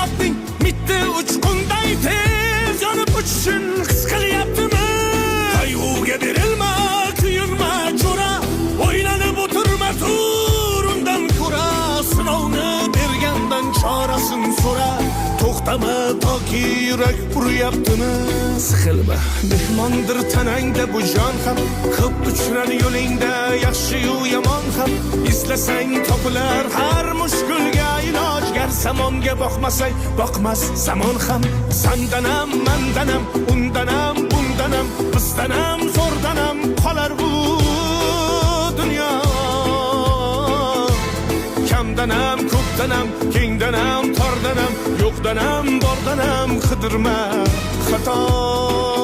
Hayotning mitti uchqunday tez yonib uchishin his qilyaptimi? Qayg'uga berilma, kuyinma, jo'ra, o'ylanib o'tirma, tur undan ko'ra. Sinovni bergandan chorasin so'ra. To'xtama toki yurak uryaptimi? Siqilma, mehmondir tanangda bu jon ham. Ko'p uchrar yo'lingda yaxshi-yu yomon ham. Izlasang topilar har mushkulga iloj. Gar zamonga boqmasang, boqmas zamon ham. Sandanam, mandanam, undanam, bundanam, bizdanam, zo'rdanam qolar bu dunyo. Kamdanam, ko'pdanam, kengdanam, tordanam, yo'qdanam, bordanam qidirma xato.